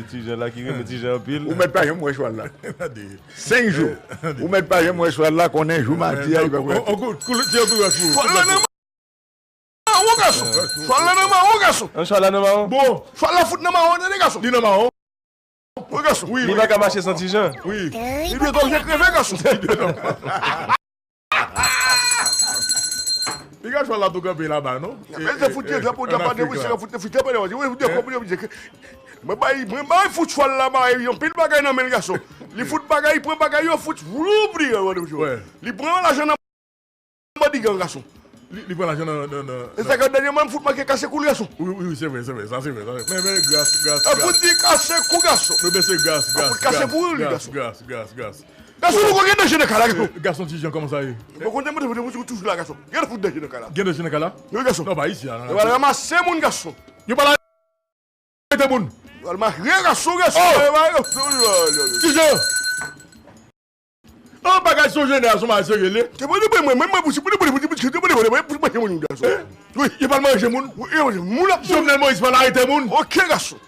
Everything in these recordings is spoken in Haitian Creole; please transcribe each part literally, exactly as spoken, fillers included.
de Ti Jan la ki renmen Ti Jan anpil. Ou mèt pa janm wè chwal la. Senk jou. Ou mèt pa janm wè chwal la, konnen jou madi a, li pa pou. On kout, kout, ti on kout wòch pou ou. Chwal la nan mawon, gason. Chwal la nan mawon, gason. An chwal la nan mawon. Bon, chwal la fout nan mawon, tande, gason. Li nan mawon. Wi, gason. Wi, li pa ka mache san Ti Jan. Wi. Li dwe t oblije kreve, gason. Li dwe t Piga chwal la tou kanpe laba, non? Men se fout Dye, drapo, drapo de wi, se fout, fout, drapo de wi, fout, drapo de wi, mwen bay, mwen bay fout chwal la, bay anpil bagay nan men l, gason. Li fout bagay, li pran bagay yo, fout, woup, li, li pran lajan nan bòdigan, gason. Li, li pran lajan nan, nan, nan, e sa nan k ap dènyèman, m fout manke kase kou l, gason. Wi, wi, wi, se vre, se vre, sa se vre, sa se vre. Men, men, gras, gras, a fout gras. Di kase kou, gason. Men, men, se gras, a gras, fout kase gras, kou l, gras, gason. Gras, gras, gras. Gason, nou gen danje nan kay la, gason. Eh, gason Ti Jan, kòman sa ye? Mwen kontan, mwen te, mwen te, mwen toujou la, gason. Gen fout danje nan kay la. Gen danje nan kay la? Wi, gason. Non, pa isi a, non. Yo pral ranmase moun, gason. Yo pral arete moun. Yo pral mare gason, gason. Oh! Yo pral, yo, yo, yo, yo. Ti Jan. Oh, bagay Sogener a, se yon bagay serye, li. Te mwen, mwen, mwen, mwen, mwen, mwen, mwen, mwen, mwen, mwen, mwen, mwen, mwen, mwen, mwen, mwen, gason. Eh? Wi. Yo pral manje moun. Wi, yo manje moun ap Jovenel Moïse pral arete moun. Ok, gason.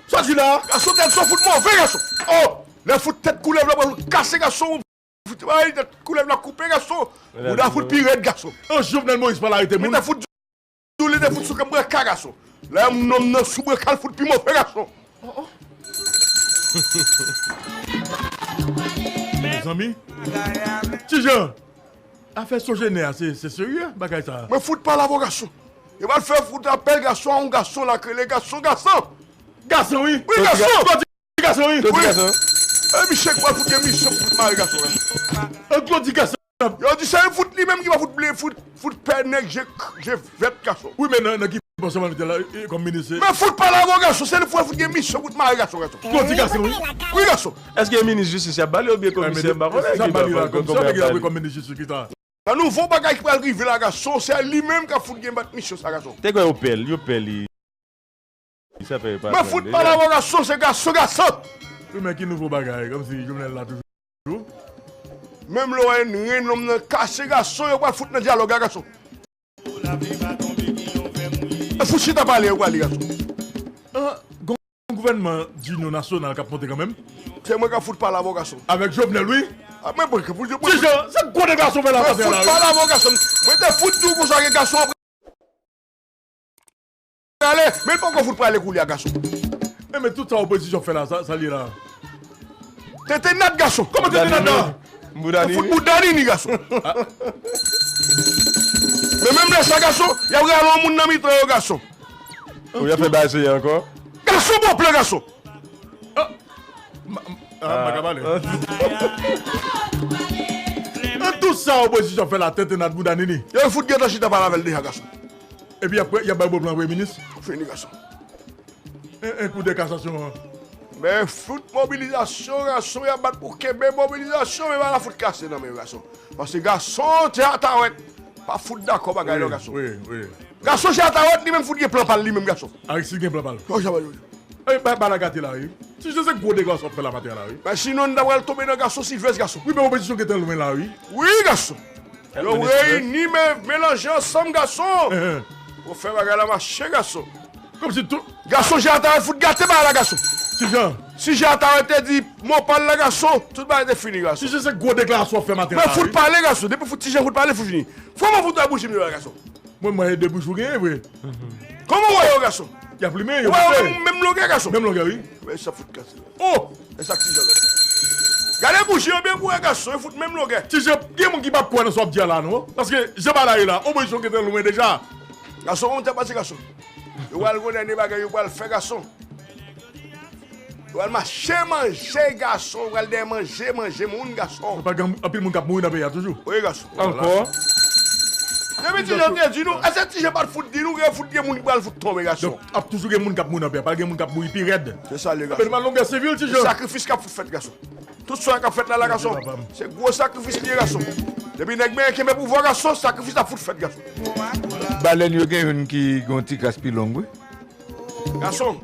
Sa di la? Gason, tèt sa fout move, gason. Oh! Lè fout tèt koulèv la pral kase, gason. Fout bay tèt koulèv la koupe, gason. Bouda fout pi rèd, gason. Oh, Jovenel Moïse pral arete moun. Li te fout dou, li te fout sou kanm branka, gason. Lè yon nonm nan sou branka, l fout pi move, gason. Oh, oh. Mezanmi. Ti Jan. Afè Sogener a, se, se serye, bagay sa. Mwen fout pale avè w, gason. Yo pral fè fout apèl gason a yon gason la k rele gason, gason. Gason, wi. Wi, gason. Ti gason, wi. Wi. E misye k pral fout gen misyon pou fout mare gason, gason. An gwo di gason. Yo di se fout li menm ki va fout ble, fout, fout pè nèg je, je vèt, gason. Wi, men nan, nan ki pòs sa pral mete la, e, kòm minis, e? Men fout pale avè w, gason, se li pou fout gen misyon pou fout mare gason, gason. Gwo di gason, wi. Wi, gason. Èske minis jistis y ap ba li oubyen komisè, m pa konnen ki ba li la, komisè, nèg la, wi, kòm minis jistis ki ta. Nan nouvo bagay ki pral rive la, gason, se li menm k ap fout gen bat misyon sa, gason. Te kwè yo pè l, yo pè li. Sa fè pa. Mwen fout pale avè w, gason, se gason, gason. Wi, men ki nouvo bagay, kòmsi Jovenel la toujou. Menm lè w wè ren nonm nan kase, gason, yo pral fout nan dyalòg la, gason. E fout chita pale, yo prale, gason. Ah, gon gouvènman dinyon nasyonal k ap monte kanmenm. Se mwen k ap fout pale avè w, gason. Avèk Jovenel, wi. Ah, mwen, mwen, mwen, mwen, Ti Jan, se gwo deklarasyon w fè la maten la, wi. Mwen fout pale avè w, gason. Mwen te fout di w konsa ke gason ap prale, men l poko fout prale koulye a, gason. E men tout sa opozisyon fè la, sa, sa l ye la? Tete nat, gason. Kòman tete nat la? Bouda nini. Fout bouda nini, gason. Men menm lè sa, gason, y ap rale yon moun nan mitan yo, gason. Ou y ap fè bagay serye ankò? Gason, bon plan, gason. Ah, m pa ka pale. Nan tout sa opozisyon fè la, tete nat, bouda nini. Yo fout gentan chita pale avè l deja, gason. Epi apre, y ap bay bon plan premye minis. Fini, gason. En, en kou de kasasyon an. Men fout mobilizasyon, gason, y ap bat pou kenbe mobilizasyon, men pa la fout kase nan men, gason. Paske gason, te atawèt. Pa fout dakò bagay non, gason. Wi, wi. Gason, se atawèt li menm fout gen plan pa l li menm, gason. Aristide gen plan pa l. Yo, jamal, yo. E, ba, ba la gate la, wi. Ti Jan, se gwo deklarasyon w ap fè la maten an la, wi. Men sinon, n ta pral tonbe nan gason Silvès, gason. Wi, men opozisyon gentan lwen la, wi. Wi, gason. Yo reyini, men, melanje ansanm, gason. Pou fè bagay la mache, gason. Kòmsi tout. Gason, Jan Atawèt fout gate bagay la, gason. Ti Jan. Si Jan Atawèt te di mo pa l la, gason, tout bagay te fini, gason. Ti Jan, se gwo deklarasyon w ap fè maten an la, wi. Mwen fout pale, gason. Depi fout Ti Jan fout pale, fout fini. Fò mwen fout wè bouch m yo la, gason. Mwen, mwen, de bouch ou genyen vre. Kòman w wè yo, gason? Y ap limen, yo. Ou wè yo menm, menm longè, gason? Menm longè, wi. Men sa fout kase. Oh! E sa k Ti Jan la. Gade bouch yo byen pou wè, gason, yo fout menm longè. Ti Jan, gen moun ki p ap kwè nan sa w ap di a la, non? Paske jan bagay la ye la, opozisyon gentan lwen deja. Gason, kòman w t ap pase, gason? Yo pral gon dènye bagay yo pral fè, gason. Yo pral mache manje, gason, yo pral dèyè manje, manje moun, gason. Pral gen anpil moun k ap mouri nan peyi a toujou. Wi, gason. Ankò? Depi Ti Jan te di nou, èske Ti Jan pa t fout di nou, gen fout gen moun ki pral fout tonbe, gason? Donk, ap toujou gen moun k ap mouri nan peyi a, pral gen moun k ap mouri pi rèd. Se sa l ye, gason. Anpil mal longè sivil, Ti Jan. Sakrifis k ap fout fèt, gason. Tout sa k ap fèt la, la, gason. Se gwo sakrifis li ye, gason. Depi nèg menm kenbe pouvwa, gason, sakrifis ap fout fèt, gason. Balèn yo gen youn ki gen yon ti kras pi long, wi. Gason.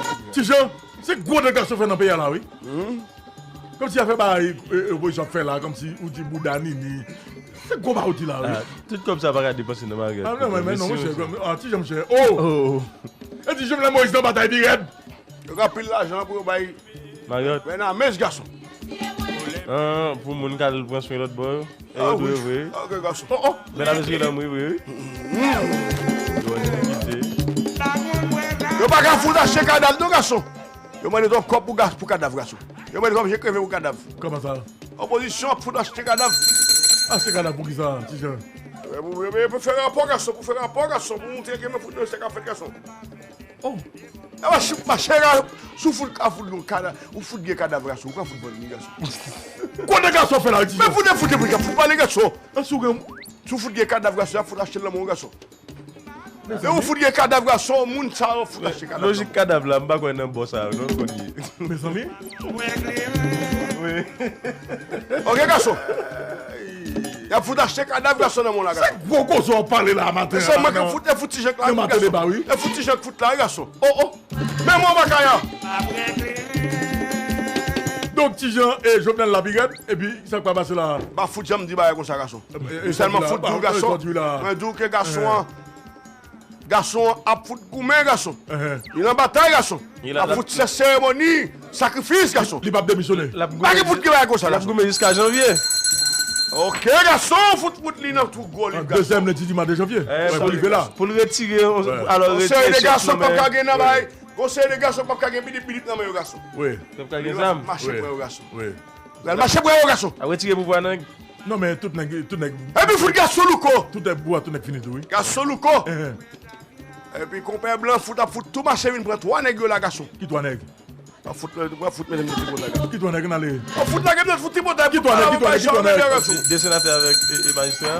Ti Jan, se gwo nèg gason fè nan peyi a la, wi. Kòmsi afè bagay, e, e, opozisyon ap fè la, kòmsi ou di bouda Nini. Se gwo bagay ou di la, wi. Ah, tout kòb sa pa ka depanse nan maryaj. Ah, non, men, men non, monchè, ah, Ti Jan, monchè. Oh! Oh! E di Jovenel Moïse nan batay pi rèd. Yo gen anpil lajan pou yo bay Maryòt. Bènamens gason. Ah, pou moun k al pran swen lòt bò yo. E yo dwe vre. Ok, gason. Oh, oh. Bènamens gen lanmou vre, wi. Yo pa ka fout achte kadav non, gason. Yo mande twòp kòb pou gas, pou kadav, gason. Yo mande twòp je kreve pou kadav. Kòman sa? Opozisyon ap fout achte kadav. Achte kadav pou ki sa, Ti Jan? Yo pou fè rapò, gason, pou fè rapò, gason, pou montre ke men fout nan sa k ap fèt, gason. Oh. E mache, mache, si w fout ka fout yon kadav, ou fout gen kadav, gason, ou ka fout vann li, gason. Kote gason fè la, Ti Jan? Men fout, fout, fout, fout pale, gason. Si w fout gen kadav, gason, y ap fout achte l nan men w, gason. Lè ou fout gen kadav gason, moun sa yo fout achte kadav. Lojik kadav la, m pa kwè nan bò sa yo, non, kounye. Mezanmi. Wi. Ok, gason. Y ap fout achte kadav gason nan mond la, gason. Se gwo koze w ap pale la maten an. Se mwen ki fout, e fout Ti Jan k la, gason. E fout Ti Jan k fout la, gason. Oh, oh. Men mwen, Makaya. Donk, Ti Jan e Jovenel la pi rèd, epi sa k pa pase la? M pa fout janm di bagay konsa, gason. E, e, m sèlman fout di w, gason. Mwen di w ke gason an, gason an ap fout goumen, gason. Li nan batay, gason. L ap fout fè seremoni, sakrifis, gason. Li p ap demisyone. Pa gen fout ki bagay konsa, gason. L ap goumen jiska janvye. Ok, gason, fout, fout li nan twou gwo liv, gason. Dezyèm lendi di mwa de janvye. Pou li rive la. Pou l retire, alò, retire chèf nan men. Gon seri de gason p ap ka gen nan bay. Gon seri de gason p ap ka gen bidip bidip nan men yo, gason. Wi. P ap ka gen zam. Mache pran yo, gason. Wi. Pral mache pran yo, gason. A retire pouvwa nan. Non, men tout nèg, tout nèg. Epi fout gason Louko. Tout nèg, pouvwa tout nèg fini tou, wi. Gason Louko. Epi konpè blan fout ap fout tou mache vin pran twa nèg yo la, gason. Ki twa nèg? Pral fout, pral fout mennen ti botay, gason. Ki twa nèg n ale? Pral fout lage m nan fout ti botay. Ki twa nèg, ki twa nèg, ki twa nèg? De senatè avèk, e, e majistra.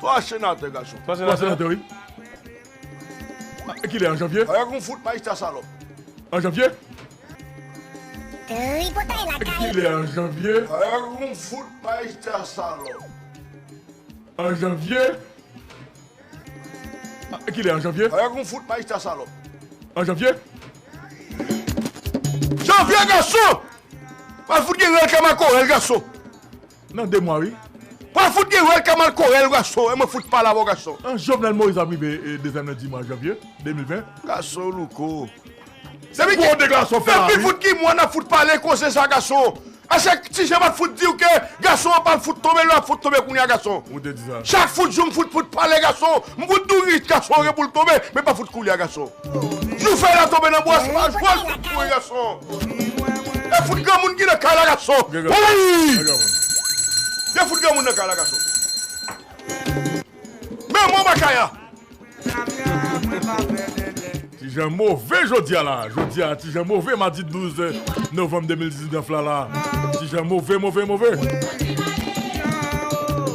Twa senatè, gason. Twa senatè, wi. Kilè, an janvye? Avèk yon fout majistra salòp. An janvye? Tripotay lakay. Kilè, an janvye? Avèk yon fout majistra salòp. An janvye? Kilè, an janvye? Avèk yon fout majistra salòp. An janvye? Janvye, gason! Pral fout gen rèl kamakorèl, gason. Nan de mwa, wi. Pral fout gen rèl kamakorèl, gason. E mwen fout pale avè w, gason. An Jovenel Moïse ap rive, e, dezyèm lendi mwa janvye de mil ven. Gason Louko. Se pi fout ki mwa n ap fout pale koze sa, gason. Èske Ti Jan pa t fout di w ke gason an pral fout tonbe, lè l ap fout tonbe kounye a, gason? Ou te di sa. Chak fout jou m fout, fout pale, gason. M fout di w rit, gason, gen pou l tonbe, men pa fout kounye a, gason. Jou fèy la tonbe nan bwa, se pa jwèt pou kouri, gason. E fout granmoun ki nan kay la, gason. Wi! E fout granmoun nan kay la, gason. Men mwen, Makaya. Ti Jan move jodi a la. Jodi a, Ti Jan move, madi douz novanm de mil diznèf la, la. Ti Jan move, move, move.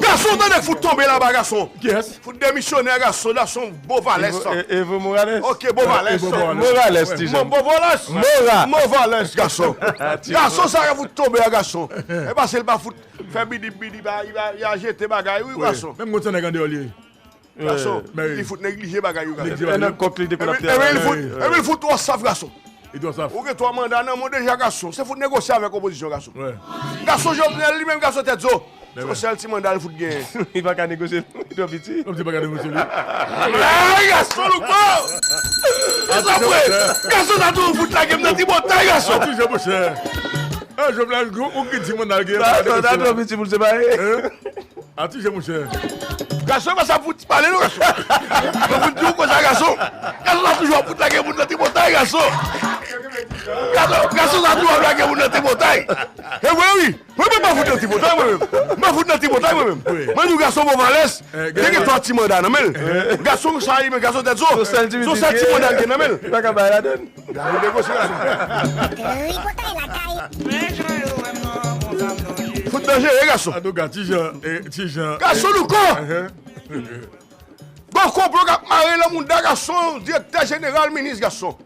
Gason, tande fout tonbe laba, gason. Kiyès? Fout demisyonè, gason, gason, Bovalès. Evo, e, Evo Morales. Ok, Bovalès. Evo Morales. Morales, Ti Jan. Bon, Bovalès. Mora. Movalès, gason. Gason, sa ka fout tonbe a, gason. E pase l pa fout fè bidip, bidip, a, li pa, li a jete bagay, wi, gason. Menm gon ti nèg andeyò li ye. Gason, li fout neglije bagay yo, gason. Epi, epi li fout, epi li fout twò saf, gason. Li twò saf. Ou gen twa manda nan men w deja, gason. Se fout negosye avèk opozisyon, gason. Gason Jovenel li menm, gason tèt zo. Se yon sèl ti manda l fout genyen. Li pa ka negosye, li twò piti. Kòmsi li pa ka negosye li. Ay, gason Louko! Sa vre. Gason sa tou fout lage m nan ti bòtay, gason. Ati je monchè. E, Jovenel, ou ki ti manda l genyen. Sa twò piti pou l separe. Ati je monchè. Gason pa sa fout pale non, gason. Mwen fout di w konsa, gason. Gason sa toujou ap fout lage moun nan ti bòtay, gason. Gason, gason sa toujou ap lage moun nan ti bòtay. E vre wi. Mwen menm pa fout nan ti bòtay mwen menm. Mwen fout nan ti bòtay mwen menm. Mwen di w gason Bovalès, li gen twa ti manda nan men l. Gason sa li menm, gason tèt zo. Se yon sèl ti manda l gen nan men l. Li pa ka bay ladann. Gade negosye, gason. Tripotay lakay. Fout danjere, gason. Antouka, Ti Jan, e, Ti Jan. Gason Louko! Gon konplo k ap mare nan mouda, gason, direktè jeneral, minis, gason.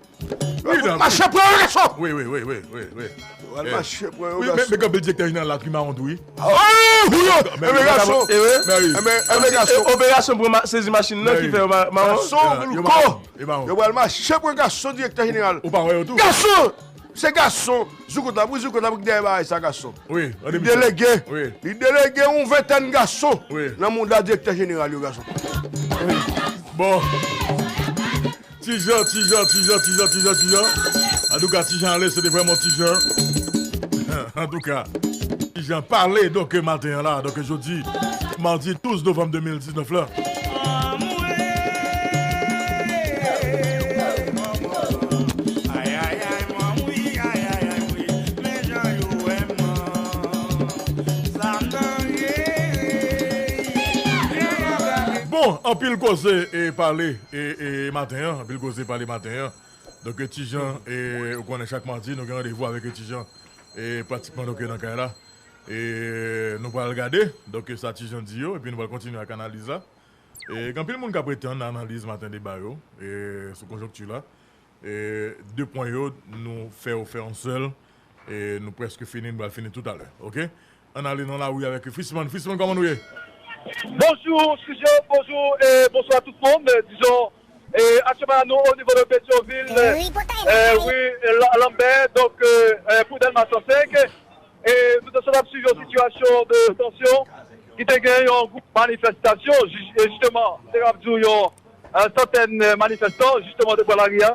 Wi, mache pran yo, gason! Wi, wi, wi, wi, wi, wi. Yo pral mache pran yo, gason. Wi, men gen anpil direktè jeneral la ki mawon tou, wi. Oh, wi, yo! Enben, gason! Enben, enben, gason! Operasyon pou sezi machin nan ki fè yo mawon. Gason, yo mawon. Yo pral mache pran gason, direktè jeneral. Ou pa wè yo tou? Gason! Se gason! Zoukout la, wi, zoukout la, pou ki dèyè bagay sa, gason. Wi, li delege. Wi. Li delege yon ventèn gason nan mouda direktè jeneral yo, gason. Bon. Ti Jan, Ti Jan, Ti Jan, Ti Jan, Ti Jan, Ti Jan. Antouka, Ti Jan ale, se te vrèman Ti Jan. Antouka, Ti Jan pale, donk, maten an la, donk, jodi, madi douz novanm de mil diznèf la. Bon, anpil koze e pale e, e maten an, anpil koze pale maten an. Donk, Ti Jan, e, ou konnen chak madi, nou gen randevou avèk Ti Jan, e, pratikman, donk, nan kay la. E nou pral gade, donk, sa Ti Jan di yo, epi nou pral kontinye ak analiz la. E gen anpil moun k ap rete ann analiz maten deba yo, e, sou konjonkti la. E de pwen yo, nou fè yo fè yon sèl, e nou prèske fini, nou pral fini toutalè, oke? Ann ale nan lari avèk Frisman. Frisman, kòman nou ye? Bonjou, Suzio, bonjou e bonswa tout moun. Dizon, e, aktyèlman, nou o nivo de Petyonvil, e, wi, e, Lanbè, donk, e, e, pou Dèlma san senk. E nou te sot ap swiv yon sitiyasyon de tansyon ki te gen yon gwoup manifestasyon, ji-, e jisteman, te ap di yon, e, santèn manifestan, jisteman, te pran lari a,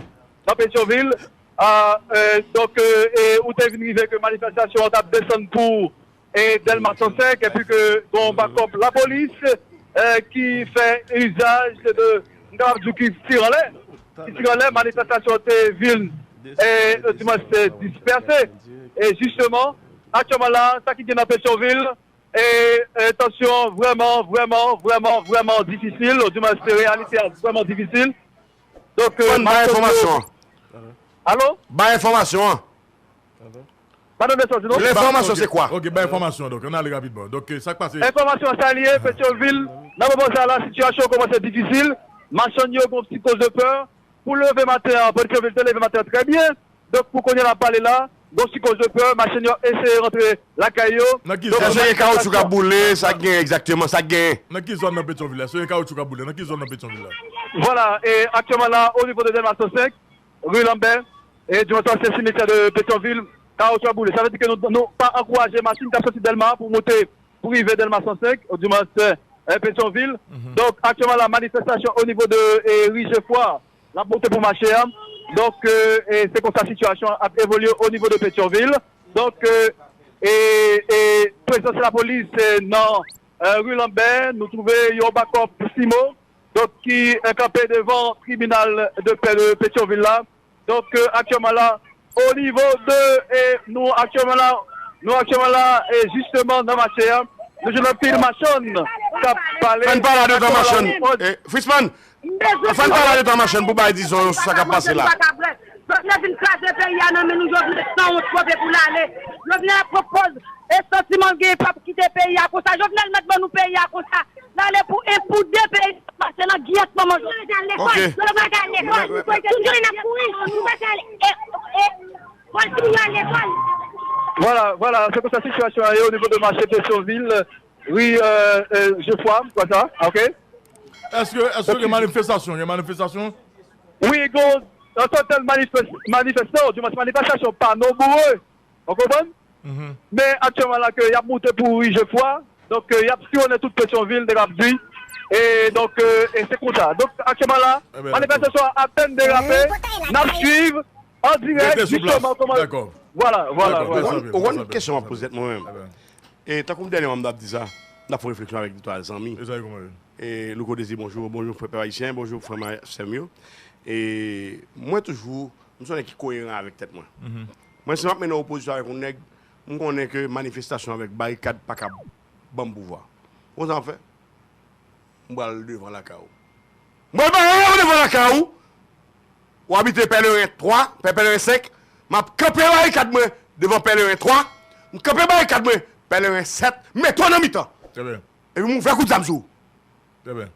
nan Petyonvil. A, e, donk, e, e ou te vin rive ke manifestasyon an t ap desann pou e Dèlma san senk, epi ke gon bakòp lapolis, e, ki fè izaj de, m kapab di ki tire anlè, ki tire anlè, manifestasyon te vin, e, e, dimanch, te dispèse. E jisteman, aktyèlman la, sa ki gen nan Petyonvil, e, e tansyon vrèman, vrèman, vrèman, vrèman difisil, dimanch, se reyalite a vrèman difisil. Donk, e, Fann bay enfòmasyon an. Alo? Bay enfòmasyon an. Ba nou de sòti, non? L'information, c'est quoi? Ok, ba enfòmasyon, donk, ann ale rapidman. Donk, sa k pase? Enfòmasyon sa l ye, Petyonvil, nan moman sa la, sitiyasyon kòmanse difisil. Machann yo gon ti koz de pè. Pou leve maten an, Petyonvil te leve maten an trè byen. Donk, pou kounye a n ap pale la, gon ti koz de pè, machann yo eseye rantre lakay yo. Nan ki zòn? Èske gen kawoutchou k ap boule? Sa k genyen egzakteman? Sa k genyen? Nan ki zòn nan Petyonvil la? Èske gen kawoutchou k ap boule? Nan ki zòn nan Petyonvil la? Vwala, e aktyèlman la, o nivo de Dèlma san senk, ri Lanbè, e dimanch se simityè de Petyonvil, kawoutchou ap boule. Sa vle di ke nou, nou pa ankouraje machin k ap soti Dèlma pou moute, pou rive Dèlma san senk, dimanch, e, Petyonvil. Donk, aktyèlman la, manifestasyon o nivo de, e, ri Jefwa, l ap moute pou mache a. Donk, e, e se konsa sitiyasyon an ap evolye o nivo de Petyonvil. Donk, e, e, e prezans lapolis, e, nan, e, ri Lanbè, nou twouve yon bakòp CIMO, donk, ki, e, kanpe devan tribinal de pè de Petyonvil la. Donk, e, aktyèlman la, o nivo de, e, nou aktyèlman la, nou aktyèlman la, e, jisteman nan mache a, nou jwenn anpil machann k ap pale. Fè n pale de tan machann. E, Frisman, fè n pale de tan machann pou bay dizon yo sou sa k ap pase la. Jovenel vin kraze peyi a nan men nou, Jovenel sanwont, twonpe pou l ale. Jovenel ap pran pòz e santiman l genyen p ap kite peyi a konsa. Jovenel mèt ban nou peyi a konsa. L ale pou en, pou de peyi, pase nan giyèt manman Jovenel. Yo pral al lekòl. Yo pral al lekòl. Nou pral al lekòl. Toujou n ap kouri. Nou pral al e, e, fò l timoun yo al lekòl. Vwala, vwala, se konsa sitiyasyon an ye o nivo de mache Petyonvil, ri, e, e, Jefwa, m kwè sa, oke? Èske, èske gen manifestasyon? Gen manifestasyon? Wi, gon yon santèn manifes-, manifestan, di mwens manifestasyon pa nonbre. Ou konprann? Men aktyèlman la ke y ap moute pou ri Jefwa, donk, e, y ap siwonnen tout Petyonvil, nèg ap di. E donk, e, e se konsa. Donk, aktyèlman la, manifestasyon an apèn derape, n ap swiv an dirèk, jisteman, kòman. Vwala, vwala, vwala. Ou konn kesyon m ap poze tèt mwen menm? E tankou m dènyèman m t ap di sa, m t ap fè yon refleksyon avèk de twa zanmi. E Louko Dezi, bonjou, bonjou frè pèp ayisyen, bonjou frè m a, sè m yo. E mwen toujou, m se yon nèg ki koyeran avèk tèt mwen. Mwen, si m ap mennen opozisyon avèk yon nèg, m konnen ke manifestasyon avèk barikad pa ka ban m pouvwa. Ou konn sa m ap fè? M pral devan lakay ou. M pral bare w devan lakay ou. Ou abite Pèleren twa, Pè-, Pèleren senk. M ap kanpe barikad mwen devan Pèleren twa. M kanpe barikad mwen Pèleren sèt. M mete w nan mitan. Trè byen. Epi m ouvè kout zam sou ou. Trè byen.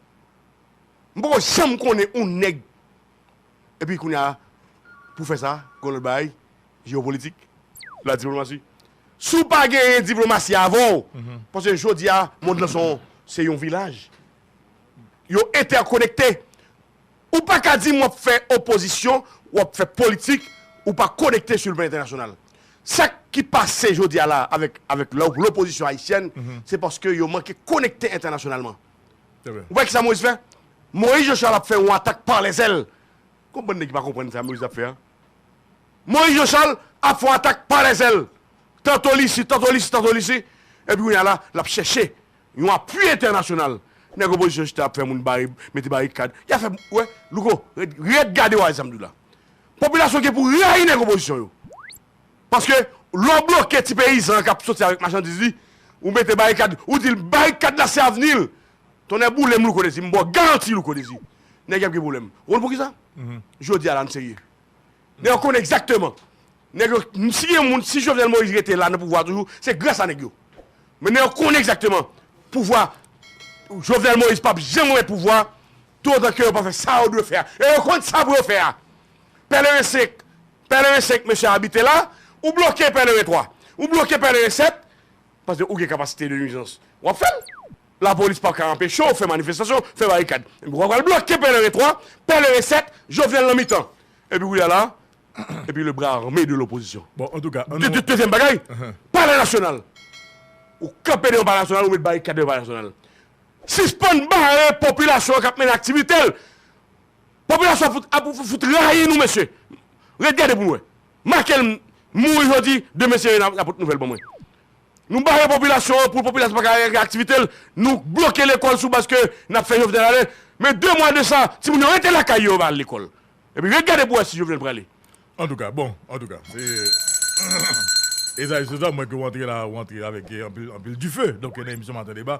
M poko janm konnen yon nèg. Epi kounye a, Pou fè sa, gon lòt bagay, jewopolitik, la diplomasi. Si w pa genyen diplomasi avè w, paske jodi a, mond lan se yon, se yon vilaj. Yo entèkonekte. Ou pa ka di m w ap fè opozisyon, w ap fè politik, ou pa konekte sou le plan entènasyonal. Sa ki pase jodi a la avèk, avèk lo-, lopozisyon ayisyèn, se paske yo manke konekte entènasyonalman. Ou wè kisa Moyiz fè? Moyiz Jean Charles ap fè yon atak pa lèzèl. Konprann nèg ki pa konprann sa Moyiz ap fè a. Moyiz Jean Charles ap fè yon atak pa lèzèl. Tanto l isi, tanto l isi, tanto l isi. Epi kounye a la, l ap chèche yon apui entènasyonal. Nèg opozisyon chita ap fè moun bare, mete barikad. Y ap fè, wè, Louko, ret, ret gade w a sa m di w la. Popilasyon gen pou rayi nèg opozisyon yo. Paske lè w bloke ti peyizan k ap soti avèk machandiz li, ou mete barikad, ou di l barikad la se avni l. Tonnè boule m Louko Dezi, m ba w garanti Louko Dezi. Nèg y ap gen pwoblèm. Ou konn poukisa? Jodi a la n serye. Nèg yo konnen egzakteman. Nèg yo, si gen moun, si Jovenel Moïse rete la nan pouvwa toujou, se gras a nèg yo. Men nèg yo konnen egzakteman pouvwa Jovenel Moïse p ap janm renmèt pouvwa toutotan ke yo pa fè sa yo dwe fè a. E yo konn sa pou yo fè a. Pèleren senk, Pèleren senk, mesye abite la, ou bloke Pèleren twa, ou bloke Pèleren sèt, paske ou gen kapasite de nuizans. W ap fè l. Lapolis p ap ka anpeche w fè manifestasyon, fè barikad. Epi w pral bloke Pèleren twa, Pèleren sèt, Jovenel nan mitan. Epi kounye a la, epi le bras armé de l'opposition. Bon, antouka, de, de, dezyèm bagay, Palè Nasyonal. Ou kanpe devan Palè Nasyonal, ou met barikad devan Palè Nasyonal. Sispann bare popilasyon an k ap mennen aktivite l. Popilasyon ap fout, ap fout rayi nou, mesye. Ret gade pou n wè. Make l mouri jodi, demen se n ap, n ap pot nouvèl ban mwen. Nou bare popilasyon an pou popilasyon pa ka fè aktivite l. Nou bloke lekòl sou baz ke n ap fè Jovenel ale. Men de mwa de sa, timoun yo rete lakay yo, yo pa al lekòl. Epi ret gade pou wè si Jovenel prale. Antouka, bon, antouka, se Esaïe Souza, mwen ke w antre la, w antre avèk, eh, anpil, anpil dife, donk, nan emisyon Maten Deba.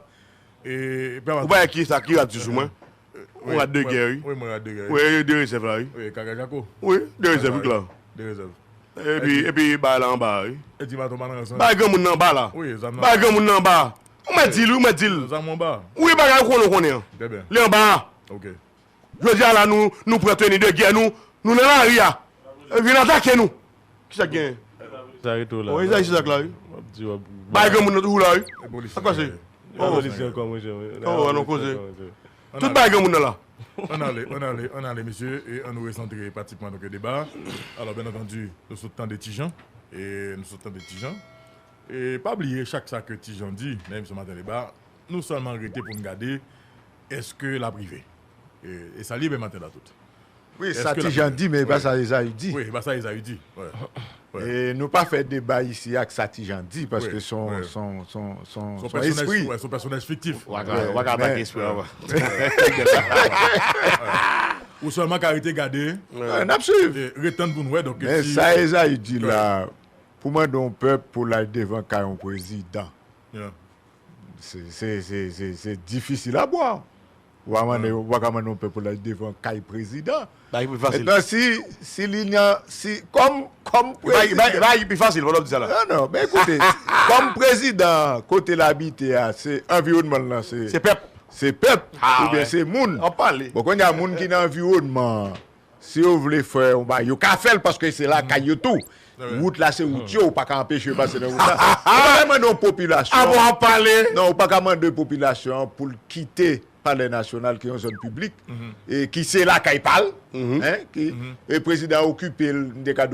E, ou pa wè ki sa ki rad sou mwen? Ou rad de gè, wi. Wi, mwen rad de gè, wi. Wi, de rezèv la, wi. Wi, kaka jako. Wi, de rezèv, wi, kla. De rezèv. Epi, epi, bay la anba, wi. E ti baton pa nan ranson. Bay granmoun nan anba la. Wi, zam nan. Bay granmoun nan anba. Ou mèt di l, wi, ou mèt di l. Zam anba. Wi, bagay ou konnen, ou konnen an. Trè byen. Li anba. Ok. Jodi a la, nou, nou pran teni de gè, nou, nou nan lari a. Vin atake nou. Kisa k genyen? Sa rete w la. Wi, sa isi sa k la, wi. W ap di, w ap bay granmoun nan toujou la, wi. Sa k pase? Oh, non, koze. Tout bay granmoun nan la. Ann ale, ann ale, ann ale, mesye, e ann nou resantre pratikman, donk, deba a. Alò, byen antandi, nou sot tande Ti Jan, e nou sot tande Ti Jan. E pa bliye, chak sa ke Ti Jan di nan emisyon Maten Deba, nou sèlman rete pou n gade èske l ap rive. E, e sa l ye menm maten la tou. Wi, sa Ti Jan di, men e pa sa Ezayi di. Wi, e pa sa Ezayi di. Wi. E nou pa fè deba isi ak sa Ti Jan di, paske se yon, se yon, se yon, se yon, se yon pèsonaj, espri. Wi, se yon pèsonaj fiktif. Ou pa ka, ou pa ka atake espri a. Ou sèlman ka rete gade. N ap swiv. E ret tann pou n wè, donk, men si sa Ezayi di la, pou mande yon pèp pou l al devan kay yon prezidan. Se, se, se, se, se difisil a bwa. Ou pa mande, ou pa ka mande yon pèp pou l al devan kay prezidan. Bagay ki pi fasil. Mentnan, si, si li nan, si, kòm, kòm prezidan. Bagay, bagay, bagay ki pi fasil, fò w di sa la. Non, non, men ekoute, kòm prezidan, kote l abite a, se anviwònman l lan, se, se pèp. Se pèp, oubyen se moun. Bon, kounye a, moun ki nan anviwònman an, si yo vle fè yon bagay, yo ka fè l paske se lakay yo tou. Wout la, se wout yo, ou pa ka anpeche yo pase nan wout la. Ou pa ka mande yon popilasyon. Non, ou pa ka mande popilasyon an pou l kite Palè Nasyonal, ki yon zòn piblik, e ki se lakay pa l, en, ki, e prezidan an okipe l, m te ka di w,